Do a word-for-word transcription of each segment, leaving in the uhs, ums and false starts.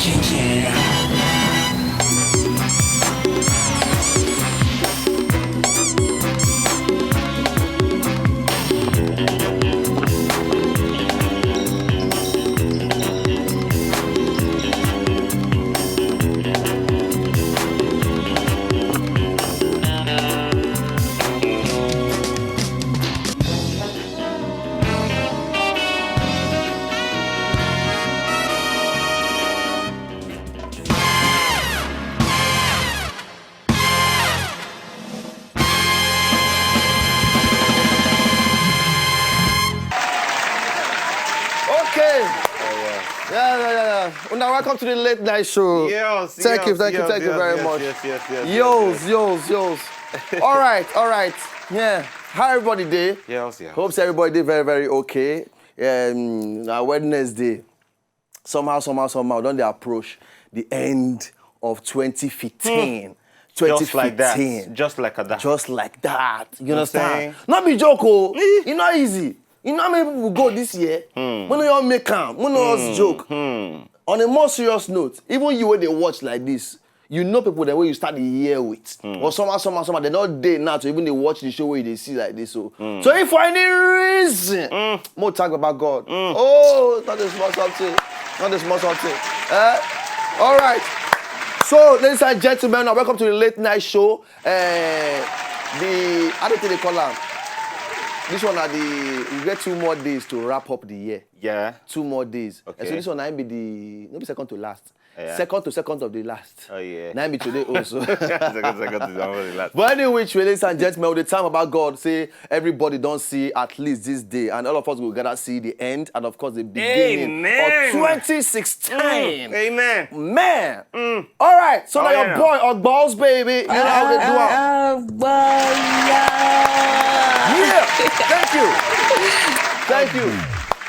Okay. Yeah, yeah, yeah, yeah. Una, welcome to the late night show. Yes, thank you, yes, thank you, yes, thank you yes, very yes, much. Yes, yes, yes, yes, Yos, yes. Yos, yos. All right, all right. Yeah. How everybody dey? Yes, yes. Hope say everybody dey very, very okay. Um, na Wednesday. Somehow, somehow, somehow, don dey approach the end of twenty fifteen. Just like that. Twenty fifteen. Just like that. Just like that. You understand? Not be joke, oh. E no easy. You know how many people go this year? We no all make am. We no all joke. On a more serious note, even you wey dey watch like this, you know people dem wey you start the year with. Or somehow, somehow, somehow, dem no dey now to even dey watch the show wey you dey see like this. So, so if for any reason, mo thank Baba God. Oh, not a small something. Not a small something. Eh? All right. So, ladies and gentlemen, now welcome to the late night show. Eh, the, how do they call am? This one na the, we get two more days to wrap up the year. Yeah. Two more days. Okay. And so this one na be the, no be second to last. Yeah. Second to second of the last. Oh, yeah. Na be today also. Second, second to second of the last. But any which way, ladies and gentlemen, with the time about God, say everybody don see at least this day, and all of us will gather see the end, and of course the beginning of twenty sixteen. Amen. Man. All right, so now your boy Ogballs, baby. You know how they do it. Yeah, thank you. Thank you.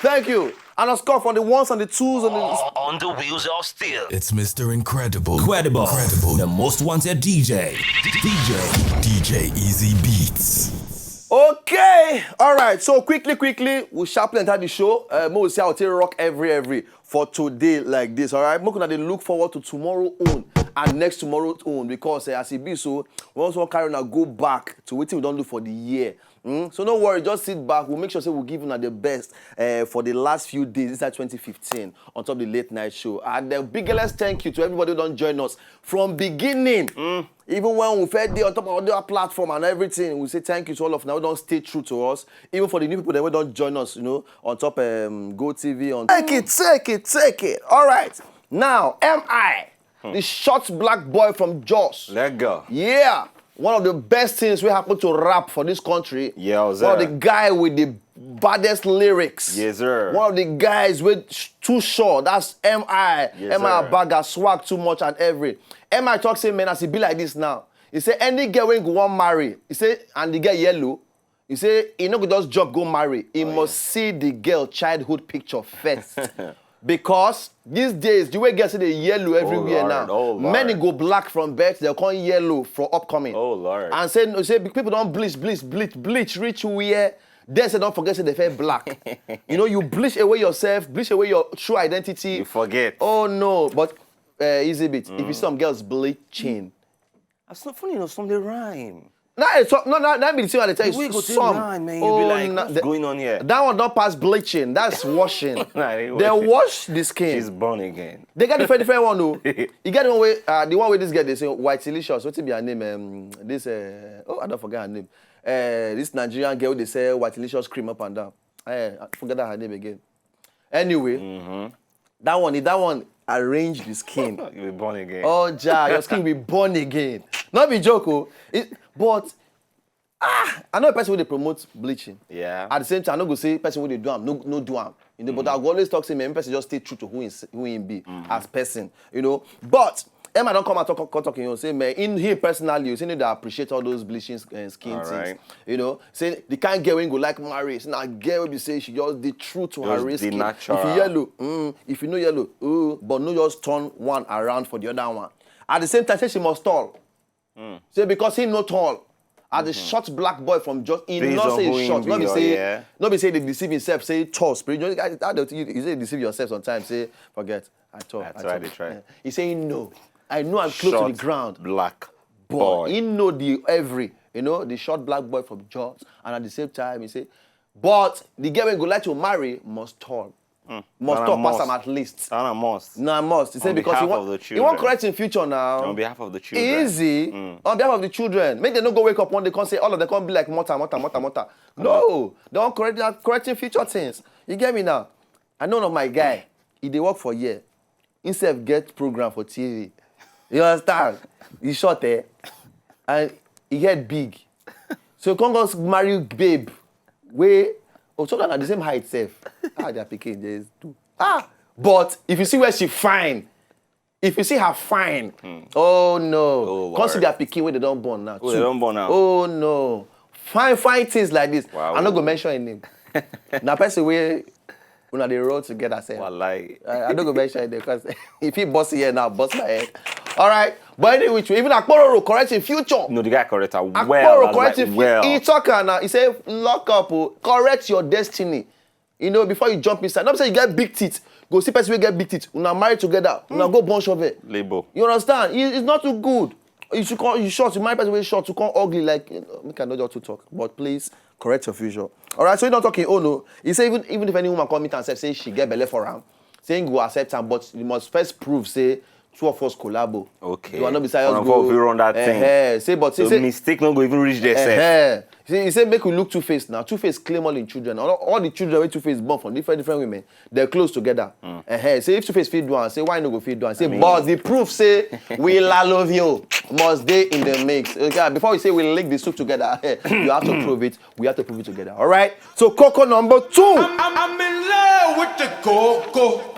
Thank you. And of course, from the ones and the twos and the... On the wheels of steel. It's Mister Incredible. Credible. Credible. The most wanted D J. D J. D J Easy Beats. Okay. All right. So quickly, quickly, we sharply enter the show. Uh, mo see how they rock every, every for today like this. All right. Make una dey look forward to tomorrow own and next tomorrow own because uh, as it be so, we also carry una go back to wetin we don do for the year. Mm? So no worry, just sit back. We'll make sure say we'll give you the best uh, for the last few days inside twenty fifteen on top of the late night show. And the biggest thank you to everybody who don join us from beginning. Even when we first dey on top of the platform and everything, we say thank you to all of now who don stay true to us. Even for the new people that we don join us, you know, on top um, Go T V. On take it, take it, take it. All right. Now, M I, the short black boy from Jos. Let go. Yeah. One of the best things we happen to rap for this country. Yeah, one of the guy with the baddest lyrics. Yes, sir. One of the guys with sh- too short. That's M I. Yes, M I sir. Abaga, swag too much and every. M I talk say, man, as it be like this now. He say any girl wey go wan marry, he say and the girl yellow, he say he no go just jump go marry. He must see the girl childhood picture first. Because these days, the way girls say they yellow everywhere now, oh, Lord. Many go black from birth, they come yellow for upcoming. Oh, Lord. And say, say people don't bleach, bleach, bleach, bleach, reach where they say don't forget say they feel black. You know, you bleach away yourself, bleach away your true identity. You forget. Oh, no. But uh, easy bit. If you see some girls bleaching, that's not funny, you know, some they rhyme. Now, it's, no, no, that be the thing I dey tell you. The way you go take some rhyme, man, you be like, what's going on here? That one don't pass bleaching. That's washing. Nah, they wash the skin. She's born again. They got different, different one though. You get the one way, uh, the one way this girl they say White Delicious. What be her name? Um, this, uh, oh, I don't forget her name. Uh, this Nigerian girl they say White Delicious cream up and down. Eh, I forget that her name again. Anyway, that one, if that one arrange the skin. You be born again. Oh, ja, your skin be born again. Not be joke, oh. It, but ah, I know a person who they promote bleaching. Yeah. At the same time, I no go say person who they do am, no, no do am. You know, but I go always talk say, man, person just stay true to who he, who he be as person. You know, but Emma don't come and talk, come talk, you know, say, man, in him personally, you say, need to appreciate all those bleaching uh, skin things. You know, say, the kind girl when go like marry, say, now girl will be say, she just the true to her risk. If you yellow, mm, if you know yellow, ooh, but no just turn one around for the other one. At the same time, say she must tall. Say, because he no tall. As a short black boy from just, he Based not on say who he him short, not be, be oh, say, yeah. not be say they deceive himself, say tall spirit. You know, how they, you say deceive yourself sometimes. Say forget, I tall, I I try, tall. they try. Yeah. He say no. I know I'm close to Short the ground. Black Boy, boy. He know the every, you know, the short black boy from George, and at the same time he say, but the girl wey go like to marry must tall, must Na tall pass must. am at least. That na must. Na must. He say On because he behalf want, of the he want children. Correct him future now. On behalf of the children. Easy on behalf of the children. Make dem no go wake up one day come say all of them come be like mota mota mota mota. No, don correct that correcting future things. You get me now? I know one of my guy. He dey work for here. Himself get program for T V. You understand? He short, eh? And he get big. So he come go marry babe wey, oh, so that na the same height sef. Ah, their pikin dey do. Ah, but if you see where she fine, if you see her fine, oh no. Oh, Come see Lord. Their pikin wey they don born now. Oh, they Two. Don born now. Oh no. Fine, fine things like this. Wow. I no go mention him name. Na person wey una dey roll together sef. Wallahi. I, I no go mention it because if he boss here now, boss my head. All right. But anyway, even Akpororo correct him future. No, the guy correct her well. Akpororo That's correct like, him well. He talk am now. He say, lock up, oh, correct your destiny. You know, before you jump inside. Not say you get big teeth. Go see person wey get big teeth. Una marry together. Una go born shovel. Label. You understand? It- It's not too good. You should call you short. You marry person wey short. You come ugly like, you know, make I no just too talk. But please correct your future. All right. So you don't talk in oh no. He say even even if any woman come meet and say say she get belle for am, say he go accept am, but you must first prove say two of us collabo. Okay. You are not beside Quote us unquote, go. We run that thing. Eh, say but So say, mistake no go even reach there sef. Eh, say, he say make we look Two Face now. Two Face claim all in children. All, all the children wey Two Face born from different different women, they close together. Eh, say if Two Face fit do am, say why no go fit do am? Say but the proof say we la love you must dey in the mix. Okay, before we say we link the soup together, you have to prove it. We have to prove it together. All right. So coco number two. I'm, I'm in love with the coco.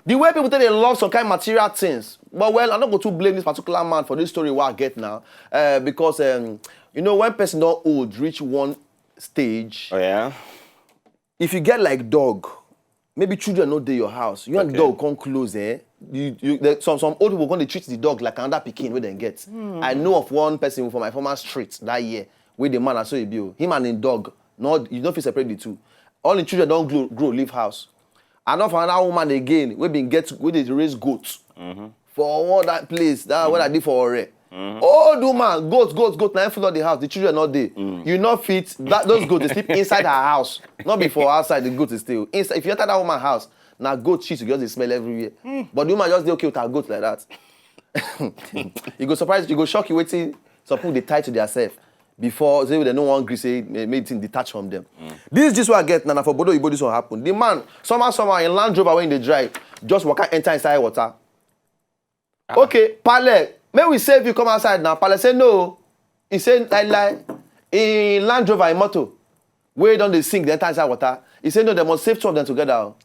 The way people take dey love some kind material things. But well, I no go too blame this particular man for this story wey I get now, uh, because um, you know when person don old reach one stage, Oh yeah. If you get like dog, maybe children no dey your house, you and the Okay. Dog come close, eh? You, you, there, some some old people come dey treat the dog like another pikin wey dem get. I know of one person for my former street that year wey the man na so he be o. Him and him dog, no, you no fit separate the two. All him children don grow, grow leave house. And not for another woman again wey been get wey dey raise goat for all that place that wey I dey for Ore. Old woman, goat, goat, goat, na him flood the house. The children no dey. You no fit that those goats dey sleep inside her house, not be for outside. The goat is still inside. If you enter that woman house, na goat shit you just dey smell everywhere. But the woman just dey okay with her goat like that. You go surprise, you go shock you wetin some people dey tie to their self before say dem no wan gree say make the thing detach from them. This this wey I get na na for Bodo Oyibo this one happen. The man somehow somehow in Land Rover wey he dey drive just waka enter inside water. Okay, Pale, make we save you come outside now. Pale say no. He say lie lie. In Land Rover, in motor, wey don dey sink dey enter inside water. He say no, dem must save two of them together. O.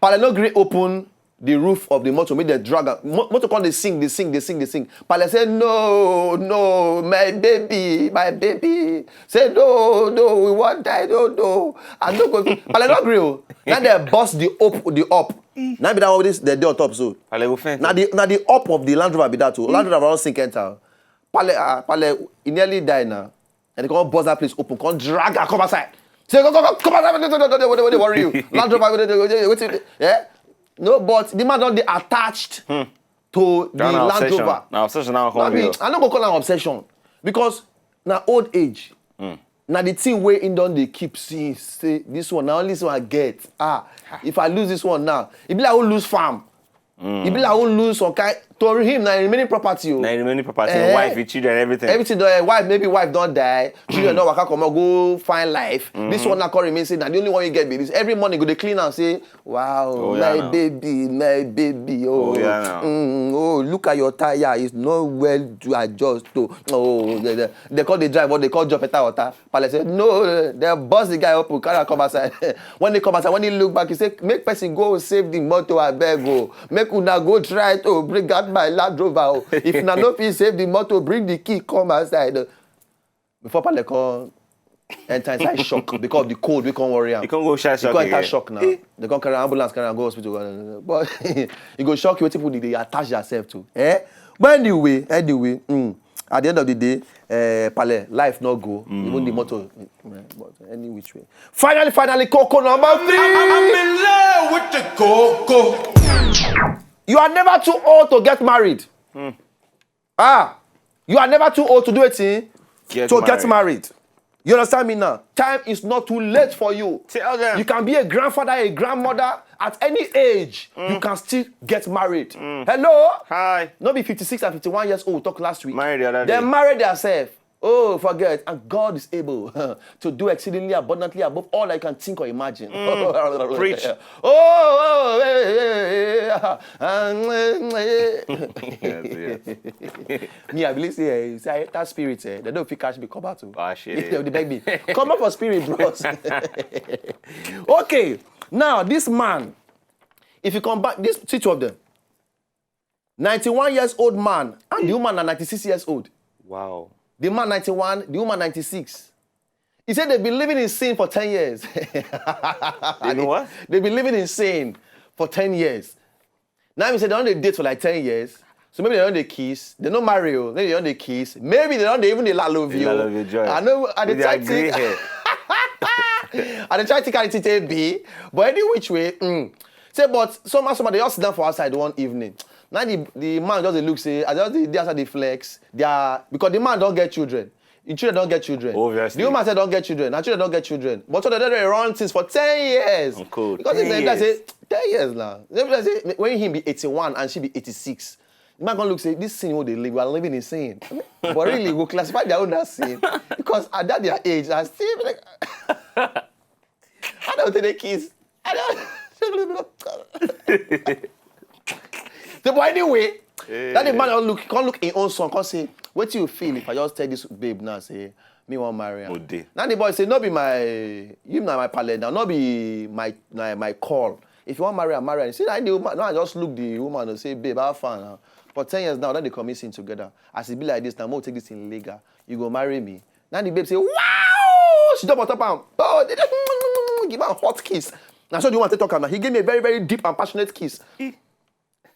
Pale no gree open the roof of the motor, make dem drag am. Mo- motor come dey sink, dey sink, dey sink, dey sink. Pale say no, no, my baby, my baby. Say no, no, we wan die, no, no. I no go. Pale no gree o. Now dem burst the up, the up. Now be that one wey dey on top so. Pale go faint. Na the na the up of the Land Rover be that o. Land Rover don sink enter. Pale ah Pale he nearly die na. And they come burst that place open, come drag am come outside. Say go go go come outside. No, no, no, no, no, what dey worry you? Land Rover, wetin? Yeah. No, but the man don dey attached to the That na Land obsession. Rover. Na obsession now No, come be, be. I no go call am obsession because na old age. Na the thing wey him don dey keep since say this one na only this one I get. Ah, if I lose this one now, e be like who lose farm. E be like who lose some kind. To him na remaining property o. Na remaining property, Eh. Wife, with children, everything. Everything don wife maybe wife don die, children don waka comot go find life. This one na come remain say na the only one you get be this. Every morning go dey clean am say, wow, Oh, yeah, my now. Baby, my baby, oh, Oh, yeah, now. Mm, oh, look at your tire, it's not well to adjust to. Oh, they, they, they call the drive, what they call drop better water. Pale say no, they bust the guy up, carry am come outside. When they come outside, when he look back, he say make person go save the motor, I beg o. Make una go try to bring out my Land Rover o. If una no fit save the motor, bring the key come outside. Before Pale come enter inside shock because of the cold wey come worry am. He come go shy He shock come enter again. Shock now. They come carry ambulance, carry am go hospital. But you go shock you wetin people dey dey attach yourself to. Eh? But anyway, anyway, mm, At the end of the day, uh, pale, life no go. Even the motto, eh, but any which way. Finally, finally, Coco number three. I'm in love with the coco. You are never too old to get married. Ah, you are never too old to do a thing. Get to get married. Married. You understand me now? Time is not too late for you. Tell them. You can be a grandfather, a grandmother at any age. You can still get married. Hello? Hi. Not be fifty-six and fifty-one years old. We talk last week. Married the other They day. Married themselves. Oh, forget. And God is able to do exceedingly abundantly above all I can think or imagine. Preach. Oh, oh, hey, hey, hey, ah, ah, eh, eh. Yes, yes. Me, I believe say, eh, say that spirit, eh, they don't fit catch me, come out too. Ah, shit. They beg me. Come out for spirit, bros. Okay. Now, this man, if you come back, this see two of them. ninety-one years old man and the woman are ninety-six years old. Wow. The man ninety-one, the woman ninety-six. He said they've been living in sin for ten years. You know what? They've been living in sin for ten years. Now he said they only date for like ten years. So maybe they don't dey kiss. They don't marry. Oh. Maybe they don't dey kiss. Maybe they don't dey even dey la love you. La love you, joy. I know. I dey With their try grey think. Hair. I dey try think how it take be. But any which way, mm. Say, but somehow somebody just sit down for outside one evening. Now the, the man just dey look say, I just dey dey outside the flex. They are, because the man don't get children. The children don't get children. Obviously. The woman said don't get children. Her children don't get children. But so they don't run things for ten years. Uncle, Because ten if they years. Say ten years now. They be like say when he be eighty-one and she be eighty-six. The man gonna look say this sin wey they live, we are living in sin. But really, we classify their own as sin because at that their age, I still be like, I don't take the kiss. I don't. So, but anyway, that the man don't look, can't look in own son, can't say, what do you feel if I just tell this babe now, say, me want marry her? Mo dey. Now the boy say, no be my, you na my pale now, no be my na my call. If you want marry her, marry her. You see, I the woman, now I just look the woman and say, babe, how far now? For ten years now, that they commit sin together. As it be like this now, mo take this in legal. You go marry me. Now the babe say, wow! She jump on top am. Oh, they just give her a hot kiss. Now so the woman take talk am now. He gave me a very, very deep and passionate kiss.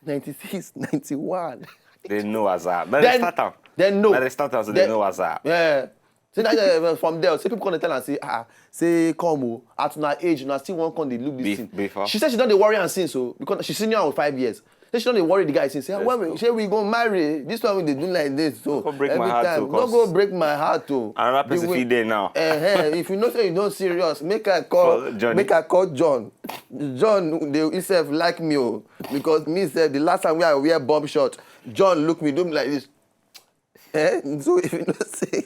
ninety-six, ninety-one. They know as a. But Then- they start am. Then no. But they start am, so they Then- know as a. Yeah. See that uh, from there, see people come dey tell am say, ah, say come o, at una age, una still wan come dey look this Be- thing. before. She said she don dey worry am since o, because she senior am with five years. Say she don dey worry the guy since. Say, when we, say we go marry, this one we dey do like this. So Go break every my heart time, o, no 'cause go break my heart o. Another person The way- fit dey now. Eh, eh, if you know say you no serious, make I call, Call Johnny. Make I call John. John, dey himself like me o, because me sef the last time wey I wear bomb shot, John look me do me like this. Eh? So if you know say.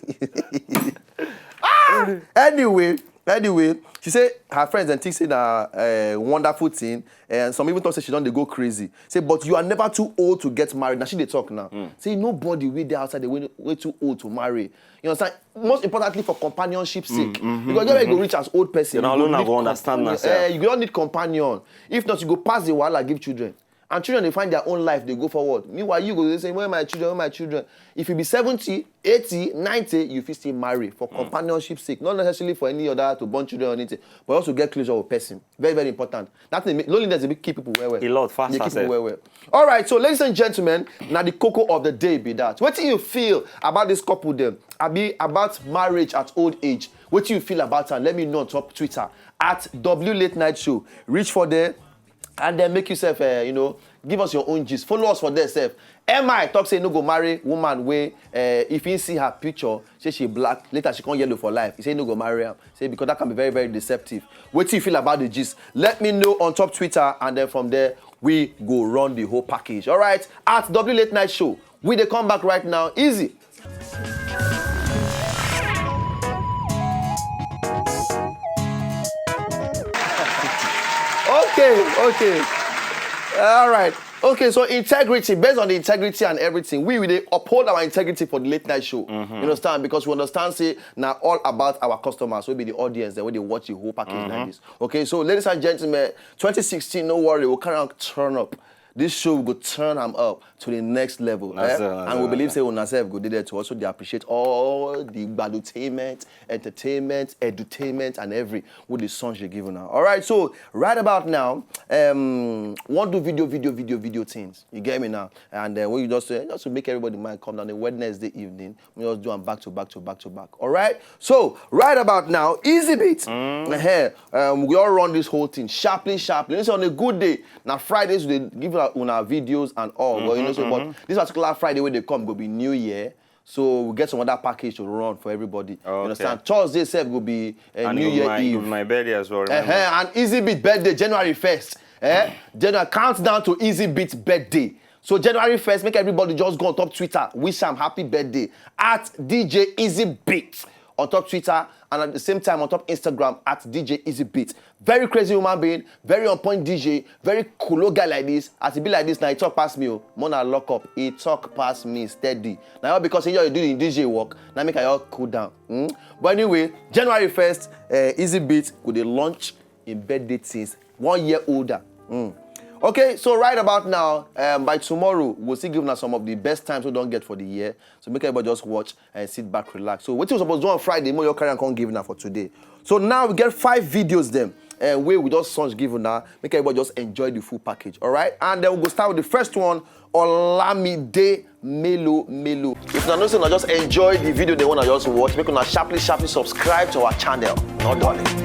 Ah! Anyway, anyway, she say her friends and think say na uh, wonderful thing, and some even talk say she don dey go crazy. Say, but you are never too old to get married. Now she dey talk now. Say nobody wey dey outside the way, way too old to marry. You understand? Most importantly for companionship sake, because you go reach as old person. Then You all go una need go understand companion- myself. Eh, you go need companion. If not, you go pass the wahala give children. And children dey find their own life dey go forward. Meanwhile, you go dey say, where my children, where my children? If you be seventy, eighty, ninety, you fit still marry for companionship sake, not necessarily for any other to born children or anything, but also get closure with person. Very, very important. That thing, loneliness dey keep people well well. A lot faster Dey keep sef. Well well. All right, so ladies and gentlemen, now the cocoa of the day be that. What do you feel about this couple then? Abi about marriage at old age? What do you feel about her? Let me know on top Twitter at W Late Night Show. Reach for there and then make yourself, uh, you know, give us your own gist. Follow us for there sef. M I talk say no go marry woman wey, uh, if he see her picture, say she black, later she come yellow for life. He say no go marry am. Say because that can be very, very deceptive. What do you feel about the gist? Let me know on top Twitter, and then from there we go run the whole package. All right, at W Late Night Show, we dey come back right now. Easy. Okay, okay. All right. Okay, so integrity, based on the integrity and everything, we will uphold our integrity for the late night show. You understand? Because we understand, say, now all about our customers will be the audience that will watch the whole package like this. Okay, so ladies and gentlemen, twenty sixteen, no worry, we'll carry on turn up. This show go turn am up to the next level. That's Eh? it, that's And we it, believe that's say una sef go dey there to also dey appreciate all the gbadutainment, entertainment, edutainment, and every wey the song dey give una. All right, so right about now, um, wan do video, video, video, video things. You get me now? And uh, what you just say, just to make everybody mind come down. The Wednesday evening, we just do am back to back to back to back. All right. So right about now, Easy Beat. Eh, um, we all run this whole thing sharply, sharply. This on a good day. Now Fridays we dey give una, una videos and all. But you know, so but this particular Friday wey dey come go be New Year. So we get some other package to run for everybody. You Okay. Understand? Thursday sef go be a And New it Year go be my, it go Eve. be my birthday as well. Remember? Uh-huh, and Easy Beat birthday, January first. Eh? January countdown to Easy Beat birthday. So January first, make everybody just go on top Twitter, wish am happy birthday at D J Easy Beat on top Twitter, and at the same time on top Instagram at D J Easy Beat. Very crazy human being, very on point D J, very cool guy like this. As he be like this, now he talk past me, oh, mona lock up, he talk past me steady. Now because he just do the D J work, now make I all cool down. Hmm? But anyway, January first, uh, Easy Beat go dey launch in birthday things, one year older. Hmm. Okay, so right about now, um, by tomorrow, we'll still give una some of the best times we don't get for the year. So make everybody just watch and sit back, relax. So what you supposed to do on Friday, more your carry and come give now for today. So now we get five videos them, and we we just songs give now. Make everybody just enjoy the full package, all right? And then we'll go start with the first one, Olamide Melo Melo. If you know say una just enjoy the video they wanna just watch, make una sharply sharply subscribe to our channel. Not darling.